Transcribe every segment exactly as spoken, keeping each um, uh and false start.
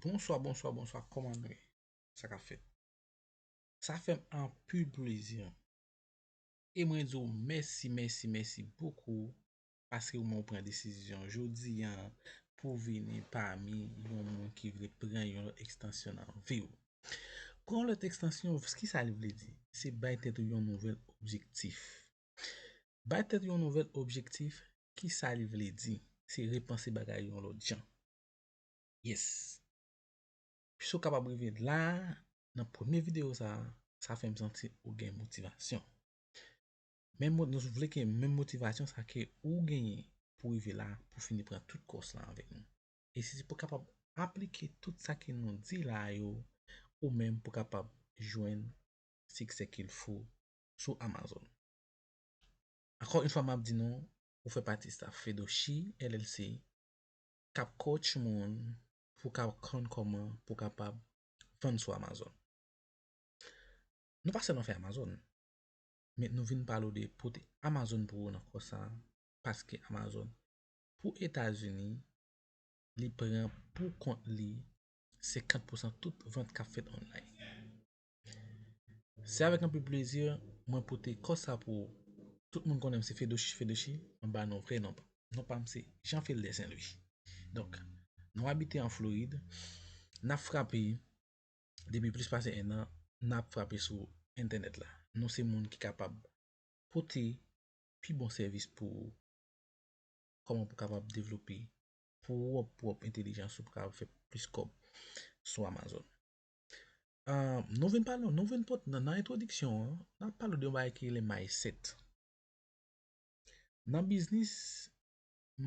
Bonswa, bonswa, bonswa, kòman nou ye? Sa k ap fèt? Sa fè m anpil plezi. E mwen di w mèsi, mèsi, mèsi bokou paske ou menm ou pran desizyon jodi a pou w vini pami yon moun ki vle pran yon lòt ekstansyon nan vi w. Pran yon lòt ekstansyon, kisa li vle di? Se bay tèt ou yon nouvèl objektif. Bay tèt ou yon nouvèl objektif, kisa li vle di? Se repanse bagay yon lòt jan. Yes. Piske w kapab rive la, nan premye videyo sa, sa fè m santi ou gen motivasyon. Men mo-, nou vle ke menm motivasyon sa ke ou genyen pou rive la, pou fini pran tout kòs la avèk nou. E si se pou kapab aplike tout sa ke nou di la yo, ou menm pou kapab jwenn siksè qu'il faut sou Amazon. Ankò yon fwa, m ap di nou, ou fè pati staff Fedoshi L L C, k ap coach moun pou ka konn kòman pou kapab vann sou Amazon. Nou pa sèlman fè Amazon, men nou vin pale w de pote Amazon pou ou nan kò sa, paske Amazon pou Etazini, li pran pou kont li senkant pousan tout vant k ap fèt online. Se avèk anpil plezi mwen pote kò sa pou ou. Tout moun konnen m se Fedoshi, Fedoshi, mwen ba nou vrè non pa m. Non pa m se Jean Felder Saint Louis. Donk, nou abite an Florid, n ap frape depi plis pase en an, n ap frape sou entènèt la. Nou se moun ki kapab pote pi bon sèvis pou ou, kòman pou kapab devlope pwòp, pwòp entèlijans ou pou kapab fè plis kòb sou Amazon. Ah, nou vin pale, nou vin pote nan, nan entwodiksyon an, n ap pale de yon bagay ki rele mindset. Nan biznis,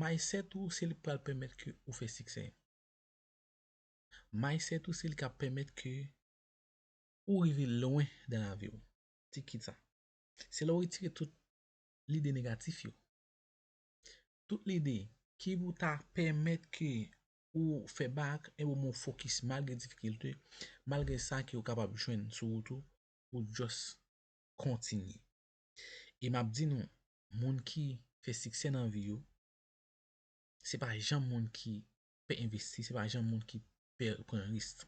mindset ou se li k pral pèmèt ke ou fè siksè. Mindset ou se li k ap pèmèt ke ou rive lwen nan lavi w. Ti kit sa. Se lè w retire tout lide negatif yo. Tout lide ki pou ta pèmèt ke ou fè bak, e ou fokis malgre difikilte, malgre sa ke ou kapab jwenn sou wout ou, ou just kontinye. E m ap di nou, moun ki fè siksè nan vi yo, se pa jan moun ki pè envesti, se pa jan moun ki pè pran risk.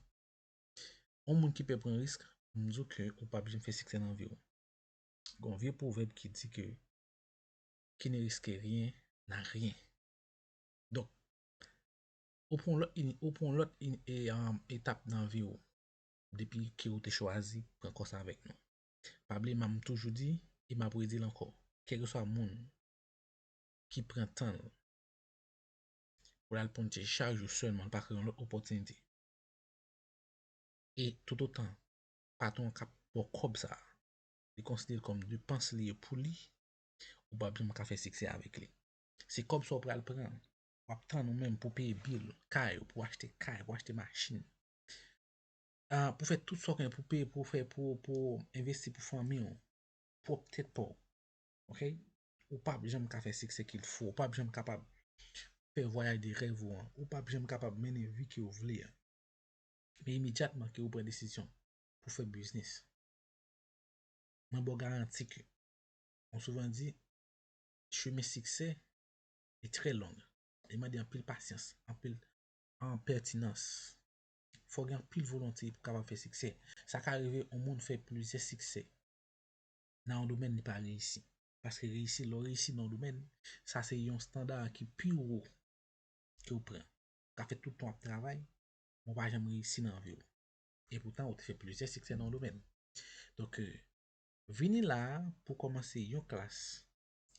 Yon moun ki pè pran risk, m di w ke ou p ap janm fè siksè nan vi w. Gon vye pwovèb ki di ke qui ne risque rien n'a rien. Donk, ou pran lòt, ou pran lòt e, um, etap nan vi w depi ke ou te chwazi pran kòs avèk nou. Pa bliye, m ap toujou di, e m ap redi l ankò, kèlkeswa moun ki pran tan l pou l al pran ti chak jou sèlman, l pa kreye yon lòt opòtinite. E toutotan patwon an k ap ba w kòb sa a, li konsidere l kòm depans li ye pou li, ou p ap janm ka fè siksè avèk li. Se kòb sa w pral pran, w ap tann ou menm pou peye bil, kay, pou achte kay, pou achte machin. Ah, pou fè tout sa w gen pou peye, pou fè, pou, pou envesti pou fanmi w, pwòp tèt pa w. Oke? Ou p ap janm ka fè siksè qu'il faut, ou p ap janm kapab fè vwayaj de rèv ou an, ou p ap janm kapab mennen vi ke w vle an. Men imedyatman ke ou pran desizyon pou fè biznis, mwen ba w garanti ke, mwen souvan di, chemen siksè li trè long. Li mande anpil pasyans, anpil, an pètinans. Fò w gen anpil volonte pou kapab fè siksè. Sa ka rive yon moun fè plizyè siksè nan yon domèn, li pa reyisi. Paske reyisi, lè w reyisi nan yon domèn, sa se yon estanda ki pi wo ke w pran. Ou ka fè tout tan w ap travay, men w pa janm reyisi nan vi w. E poutan, ou te fè plizyè siksè nan yon domèn. Donk, euh, vini la a pou kòmanse yon klas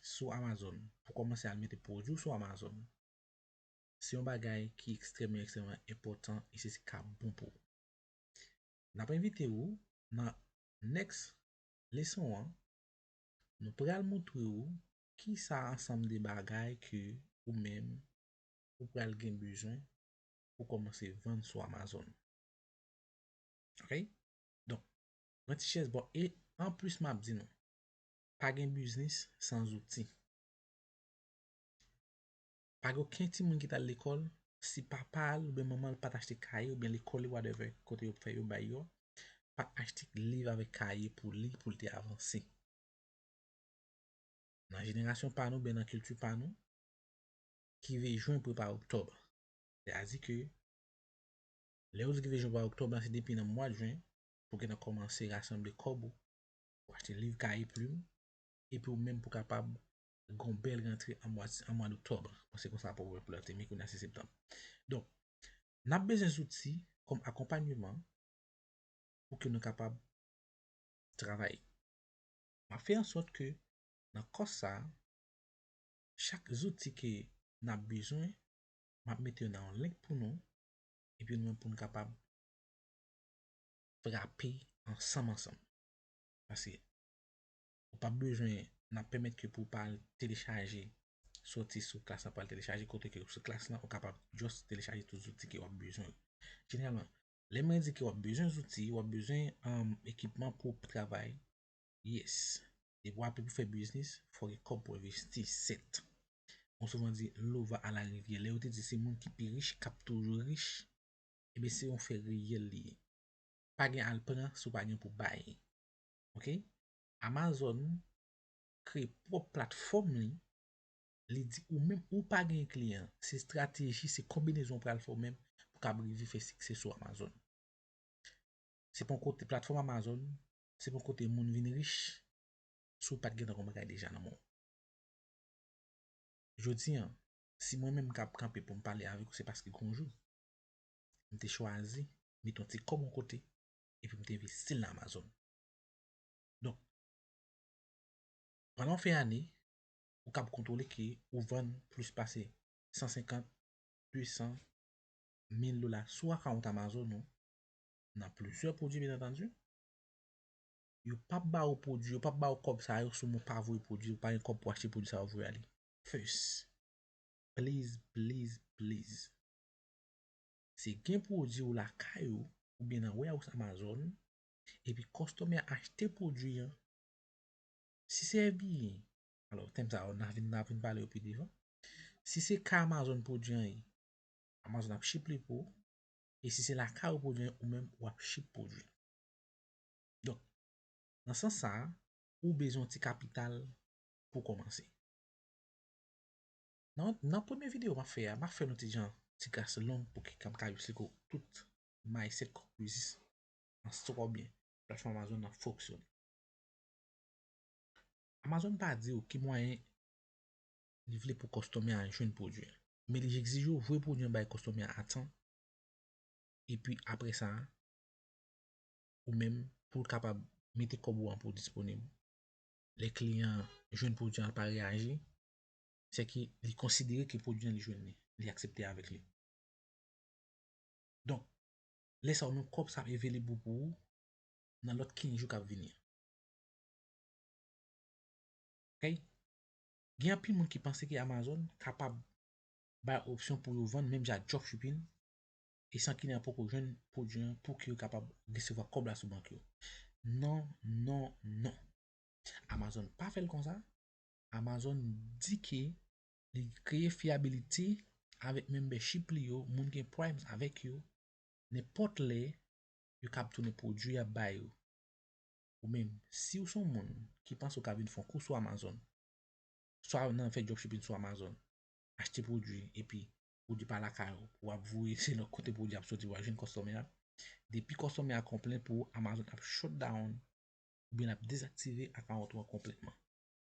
sou Amazon, pou kòmanse al mete pwodui w sou Amazon, se yon bagay ki ekstrèmman, ekstrèmman enpòtan e se sa k ap bon pou ou. N ap envite w nan next leson an, nou pral montre w kisa ansanm de bagay ke ou menm ou pral gen bezwen pou kòmanse vann sou Amazon. Oke? Donk, pran ti chèz bò. E anplis, m ap di nou, pa gen biznis san zouti. Pa gen okenn timoun ki t al lekòl, si papa l oubyen manman l pa t achte kaye oubyen lekòl li, whatever, kote yo fè yo bay yo, pa t achte liv avèk kaye pou li, pou l te avanse. Nan jenerasyon pa nou, oubyen nan kilti pa nou, ki rive jen prepare oktòb. Sètadi ke Lè yo di ki vizyon pou oktòb la, se depi nan mwa jen pou gentan kòmanse rasanble kòb ou, pou achte liv, kaye, plim, epi ou menm pou kapab gen yon bèl rantre an mwa, an mwa doktòb. Bon, se konsa pou w plante, men kounye a se septanm. Donk, n ap bezwen zouti kòm akonpanyeman pou ke nou kapab travay. M ap fè an sòt ke nan kòs sa a, chak zouti ke n ap bezwen, m ap mete yo nan yon link pou nou, epi nou menm pou nou kapab frape ansanm ansanm. Paske ou p ap bezwen, n ap pèmèt ke pou w pa al telechaje, soti sou klas la pou al telechaje kote ke sou klas la, ou kapab just telechaje tout zouti ke w ap bezwen yo. Jeneralman, lè mwen di ke w ap bezwen zouti, w ap bezwen um, ekipman pou w travay, yes. Depi w aple pou fè biznis, fò w gen kòb pou envesti, sèt. Mwen souvan di, l'eau va à la rivière. Lè yo te di se moun ki pi rich k ap toujou rich, ebyen se yon fè reyèl li ye. Pa gen al pran si w pa gen pou bay. Oke? Amazon kreye pwòp platfòm li, li di ou menm ou pa gen kliyan, se estrateji, se konbinezon w pral fè ou menm pou kab rive fè siksè sou Amazon. Se pa yon kote, platfòm Amazon, se pa yon kote moun vin rich si w pa t gentan gen yon bagay deja nan men w. Jodi a, si mwen menm k ap kanpe pou m pale avèk ou, se paske gon jou, m te chwazi mete yon ti kòb yon kote, epi m te envesti l nan Amazon. Donk, pandan yon fen ane, ou kab kontwole ke ou vann plis pase san senkant, de san, mil dola sou akawont Amazon ou, nan plizyè pwodui, byen antandi. Yo p ap ba ou pwodui, yo p ap ba ou kòb sa yo si w pa voye pwodui, ou pa gen kòb pou achte pwodui sa yo voye ale. First, please, please, please. Se gen pwodui w lakay ou, oubyen nan warehouse Amazon, epi kòstòmè a achte pwodui an. Si se F B A, alò, tèm sa yo, n a vin, n a vin pale yo pi devan. Si se ka Amazon pwodui an ye, Amazon ap ship li pou ou. E si se lakay ou pwodui an, ou menm, w ap ship pwodui. Donk, nan sans sa a, ou bezwen yon ti kapital pou kòmanse. Nan, nan premye videyo m ap fè a, m ap fè l yon ti jan, ti kras long pou ke m ka eksplike w tout mindset kòk biznis an twò byen platfòm Amazon nan fonksyone. Amazon pa di w ki mwayen li vle pou kòstòmè a jwenn pwodui a. Men li egzije w voye pwodui an bay kòstòmè a a tan. Epi apre sa, ou menm, pou l kapab mete kòb ou an pou disponib. Lè kliyan an jwenn pwodui an, l pa reyaji, se ke li konsidere ke pwodui an li jwenn li, li aksepte avèk li. Donk, lè sa a, ou menm kòb sa ap available pou ou nan lòt kenz jou k ap vini an. Ok? Gen anpil moun ki panse ke Amazon kapab bay opsyon pou yo vann menm jan ak dropshipping, e san kliyan an poko jwenn pwodui an pou ke yo kapab resevwa kòb la sou bank yo. Non, non, non. Amazon pa fè l konsa. Amazon di ke li kreye fyabilite avèk membership li yo, moun gen Prime avèk yo, nenpòt lè, yo kab tounen pwodui y ap bay ou. Ou menm, si w se yon moun ki panse w ka vin fè yon kou sou Amazon, swa nan fè dropshipping sou Amazon, achte pwodui, epi pwodui pa lakay ou, w ap voye, se lòt kote pwodui ap soti, w ap jwenn kòstòmè a. Depi kòstòmè a konplenn pou ou, Amazon ap shut down, oubyen l ap dezaktive akawont ou an konplètman.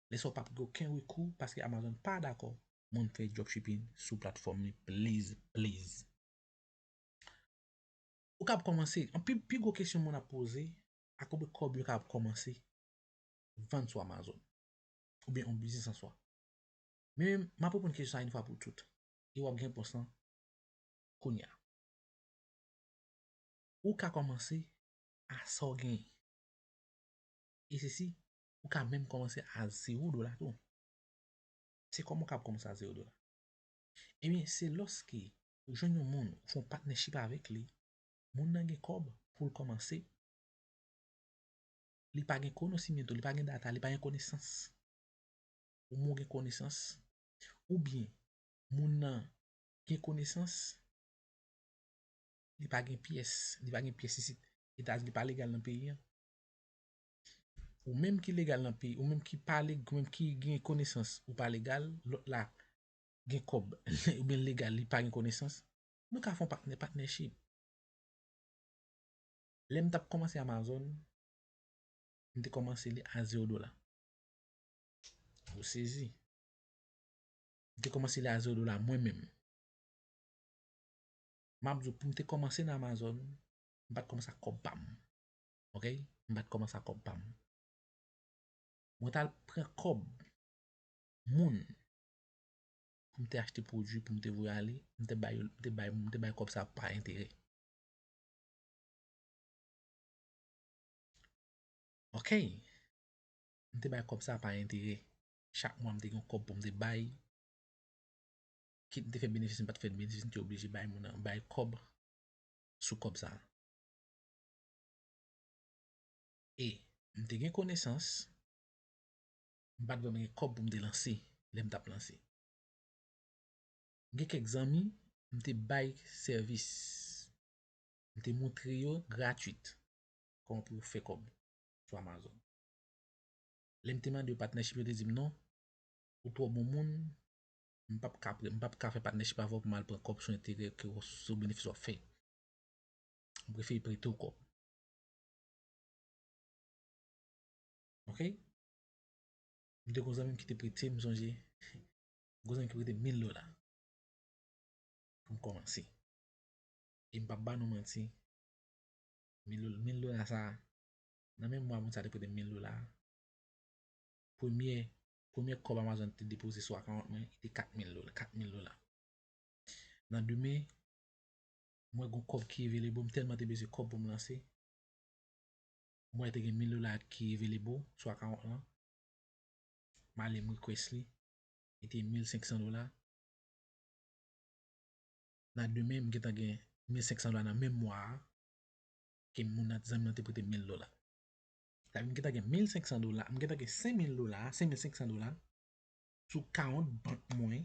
Lè sa a w p ap gen okenn rekou paske Amazon pa dakò moun fè dropshipping sou platfòm li, please, please. Ou kab kòmanse, anpil pi gwo kesyon moun ap poze, a konbyen kòb yo kab kòmanse vann sou Amazon? Oubyen yon biznis an swa. Men, m ap reponn kesyon sa a yon fwa pou tout. E w ap gen repons lan kounye a. Ou ka kòmanse a sa w genyen. E se si, ou ka menm kòmanse a zewo dola tou. Se kòman w kab kòmanse a zewo dola? Ebyen, se lòske ou jwenn yon moun, ou fè yon partnership avèk li, moun nan gen kòb pou l kòmanse, li pa gen konosimiento, li pa gen data, li pa gen konesans. Ou menm ou gen konesans, oubyen moun nan gen konesans, li pa gen pyès, li pa gen pyès isit. Etazini pa legal nan peyi an. Ou menm ki legal nan peyi, ou menm ki pa le-, ou menm ki gen konesans, ou pa legal, lòt la gen kòb, oubyen legal, li pa gen konesans. Nou ka fè yon patnè, partnership. Lè m t ap kòmanse Amazon, m te kòmanse li a zewo dola. Ou sezi. M te kòmanse li a zewo dola mwen menm. M ap di w, pou m te kòmanse nan Amazon, m pa t kòmanse ak kòb pa m. Oke? M pa t kòmanse ak kòb pa m. Mwen t al pran kòb moun pou m te achte pwodui, pou m te voye ale, m te bay, m te bay, m te bay kòb sa pa enterè. Oke. M te bay kòb sa pa enterè. Chak mwa, m te gen yon kòb pou m te bay. Kit m te fè benefis, m pa t fè benefis, m te oblije bay moun nan, bay kòb sou kòb sa. E m te gen konesans, m pa t vrèman gen kòb pou m te lanse, lè m t ap lanse. M gen kèk zanmi, m te bay sèvis. M te montre yo gratwit kòman pou yo fè kòb sou Amazon. Lè m te mande yo partnership, yo te di m non, ou twò bon moun, m p ap ka pre-, m p ap ka fè partnership avè w pou m al pran kòb sou enterè ke w, sou benefis w ap fè. M prefere prete w kòb. Oke? M te gon zanmi m ki te prete, m sonje, gon zanmi ki prete mil dola pou m kòmanse. E m p ap ba nou manti, mil, mil dola sa, nan menm mwa moun sa te prete mil dola, premye, premye kòb Amazon te depoze sou akawont mwen, li te kat mil dola, kat mil dola. Nan demen, mwen gon kòb ki available, m tèlman te bezwen kòb pou m lanse. Mwen te gen mil dola ki available sou akawont lan. M ale m request li. Li te mil senk san dola. Nan demen, m gentan gen mil senk san dola nan menm mwa a. Ke moun nan, zanmi nan te prete mil dola. Sa vle di m gentan gen mil senk san dola, m gentan gen senk mil dola, senk mil senk san dola sou kawont bank mwen,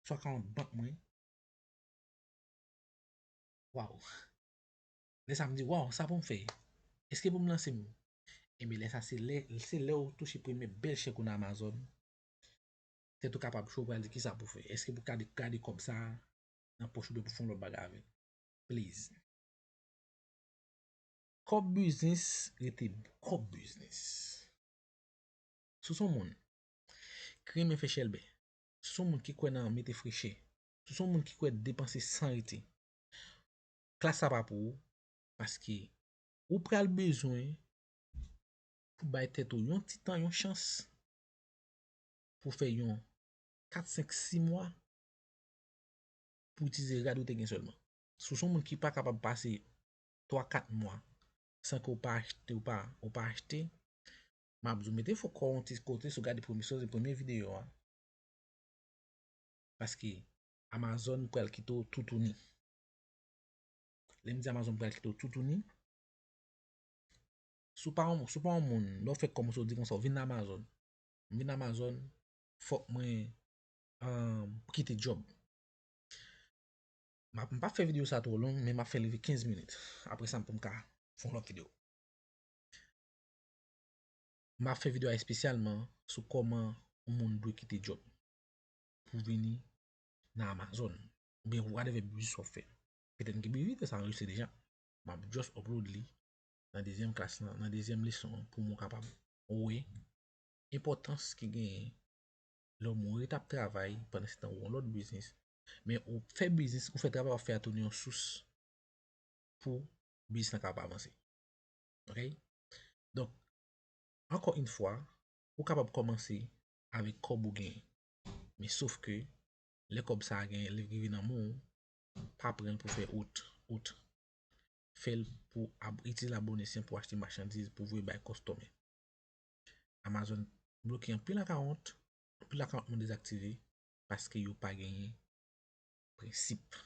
sou kawont bank mwen. Waw. Lè sa m di, waw, sa pou m fè? Èske pou m lanse m? Ebyen, lè sa, se lè, se lè w touche premye bèl chèk ou nan Amazon. Tèt ou kapab cho, ou pral di kisa pou fè. Èske pou gade, gade kòb sa nan pòch ou, oubyen pou fè yon lòt bagay avè l? Please. Kòb biznis rete kòb biznis. Si w se yon moun ki renmen fè chèlbè, si w se yon moun ki kwè nan mete frechè, si w se yon moun ki kwè depanse san rete, klas sa pa pou ou, paske ou pral bezwen pou bay tèt ou yon ti tan, yon chans pou fè yon kat, senk, sis mwa pou itilize rad ou te gen sèlman. Si w se yon moun ki pa kapab pase twa, kat mwa san ke w pa achte, ou pa, ou pa achte, m ap di w mete fò kò w yon ti kote, si w gade premye, si w gade premye videyo a. Paske Amazon pral kite w toutouni. Lè m di Amazon pral kite w toutouni, si w pa yon, si w pa yon moun, lè w fèk kòmanse, w di konsa, w vin nan Amazon. M vin nan Amazon, fòk mwen, um, kite djòb. M ap, m p ap fè videyo sa twò long, men m ap fè li kenz minit. Apre sa, pou m ka fè yon lòt videyo. M ap fè videyo a espesyalman sou kòman yon moun dwe kite djòb pou vini nan Amazon. Oubyen pou whatever biznis w ap fè. Petèt m gen videyo sa anrejistre deja. M ap just upload li nan dezyèm klas lan, nan dezyèm leson an, pou moun kapab wè enpòtans ki genyen lè w ret ap travay pandan se tan ou yon lòt biznis. Men ou fè biznis, ou fè travay w ap fè a tounen yon sous pou biznis lan kapab avanse. Oke? Donk, ankò yon fwa, ou kapab kòmanse avèk kòb ou genyen. Men sof ke lè kòb sa a genyen, li rive nan men w, pa pran l pou fè out, out. Fè l pou ab-, itilize la bonus lan pou achte machandiz, pou voye bay kòstòmè. Amazon bloke anpil akawont, anpil akawont moun dezaktive paske yo pa genyen prensip.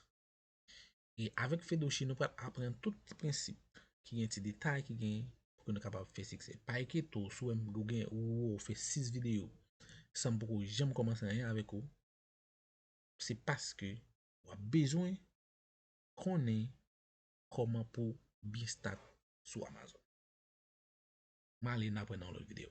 E avèk Fedoshi, nou pral aprann tout ti prensip ki gen, ti detay ki gen pou ke nou kapab fè siksè. Pa enkyete w si w wè m gen, ou, ou fè sis videyo san m poko janm kòmanse anyen avèk ou. Se paske w ap bezwen konnen kòman pou byen start sou Amazon. M ale n aprann nan yon lòt videyo.